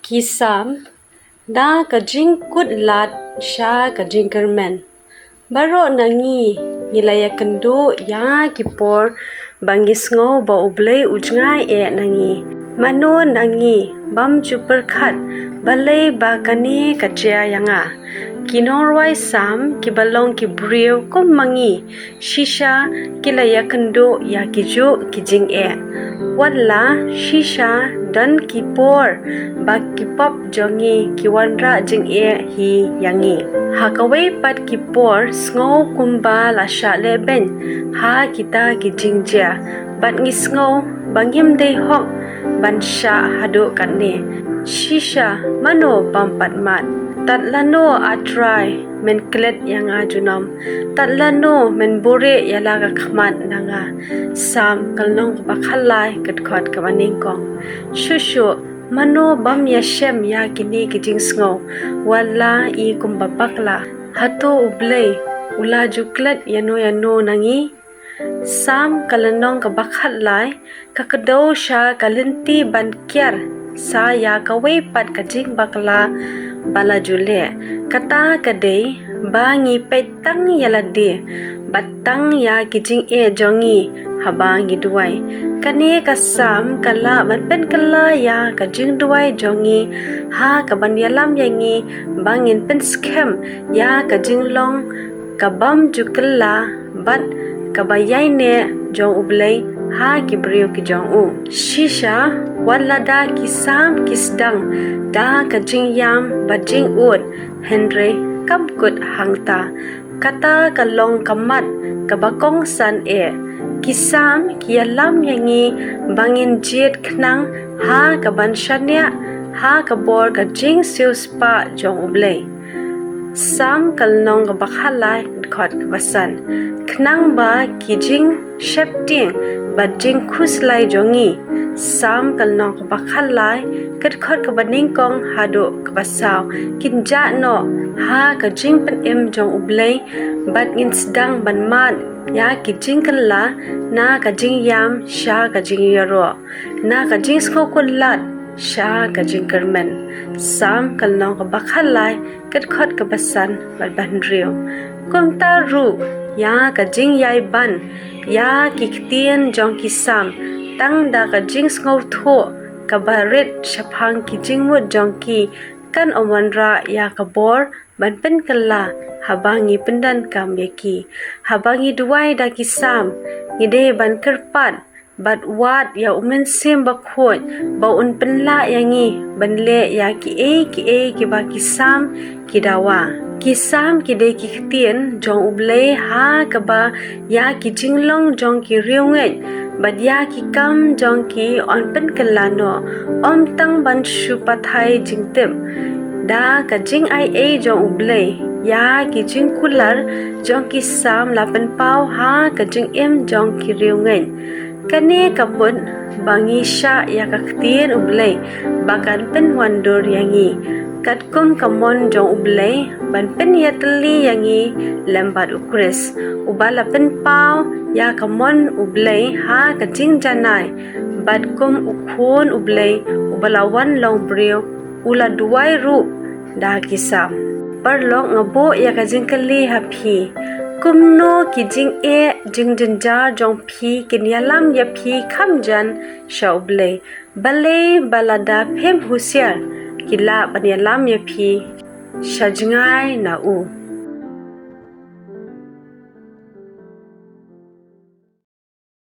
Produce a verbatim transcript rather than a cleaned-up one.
Ki Salm, da ka jingkut lad sha ka jingkyrmen. Baroh na ngi, ngi la ïakynduh ïa ki por ba ngi sngew ba U Blei u jngai eh na ngi. Mano na ngi bym ju pyrkhat balei ba kane ka jia ïa nga? Ki nongrwai Salm kiba long ki briew kum ma ngi, shisha ki la ïakynduh ïa kijuh ki jingeh. Wat la shisha don ki por ba ki pop jong ngi ki wanrah jingeh hi ïa ngi. Ha kawei pat ki por sngew kumba la shah lehbeiñ ha kita ki jingjia, bad ngi sngew ba ngim dei hok ban shah haduh katne. Shisha mano bym pat mad? Tad lano, A Trai, men klet ïa nga junom? Tad lano men buhrieh ïa la ka khmat na nga? Salm ka lynnong kaba khatlai, ka dkhot kaba nyngkong. Shuh shuh, mano bym ïashem ïa kine ki jingsngew, wat la i kumba bakla? Hato U Blei u la ju klet ïano ïano na ngi? Salm ka lynnong kaba khatlai ka kdew sha ka lynti ban kiar sa ïa kawei pat ka jingbakla ba la ju leh. Kata ka dei ba ngi peit tang ïa lade bad tang ïa ki jingeh jong ngi haba ngi duwai. Kane ka Salm ka lah ban pynkylla ïa ka jingduwai jong ngi ha kaban ïalam ïa ngi ba ngin pynskhem ïa ka jinglong ka bym ju kylla bad kaba ïaineh jong U Blei ha ki briew ki jong u. Shisha, wat lada ki Salm ki sdang da ka jingïam bad jingud, hynrei kam kut hangta. Kata ka long ka mat kaba kongsan eh. Ki Salm ki ïalam ïa ngi ba ngin jied khnang ha kaban shaniah ha ka bor ka jingsiewspah jong U Blei. Salm ka lynnong kaba khatlai, ka dkhot kaba san. Khnang ba ki jingsheptieng bad jingkhuslai jong ngi, Salm ka lynnong kaba khatlai, ka dkhot kaba nyngkong haduh kaba saw, kin jah noh ha ka jingpynim jong U Blei, bad ngin sdang ban mad ïa ki jingkylla na ka jingïam sha ka jingïaroh, na ka jingsngewkut lad sha ka jingkyrmen. Salm ka lynnong kaba khatlai, ka dkhot kaba san bad ba hynriew. Kumta ruh ïa ka jingïai ban ïa ki ktien jong ki Salm, tang da ka jingsngewthuh kaba rit shaphang ki jingmut jong ki, kan ym wanrah ïa ka bor ban pynkylla haba ngi pyndonkam ïa ki. Haba ngi duwai da ki Salm, ngi dei ban kyrpad bad wad ïa U Mynsiem Bakhuid ba un pynlah ïa ngi ban leh ïa kiei kiei kiba ki Salm ki dawa. Ki Salm ki dei ki ktien jong U Blei ha kaba ïa ki jinglong jong ki riewngeit bad ïa ki kam jong ki yn pynkylla noh, ym tang ban shu pathai jingtip. Da ka jingaiei jong U Blei ïa ki jingkular jong ki Salm la pynpaw ha ka jingim jong ki riewngeit. Kane ka mut ba ngi shah ïa ka ktien U Blei ba kan pynwandur ïa ngi, katkum ka mon jong U Blei ban pynïatylli ïa ngi lem bad U Khrist, uba la pynpaw ïa ka mon U Blei ha ka jingjanai, bad kum U Khun U Blei uba la wan long briew, u la duwai ruh da ki Salm. Paralok, nga buh ïa ka jingkylli ha phi: Kumno ki jingeh jingjynjar jong phi kin ïalam ïa phi kham jan sha U Blei? Balei ba lada phim husiar, ki lah ban ïalam ïa phi sha jngai na u?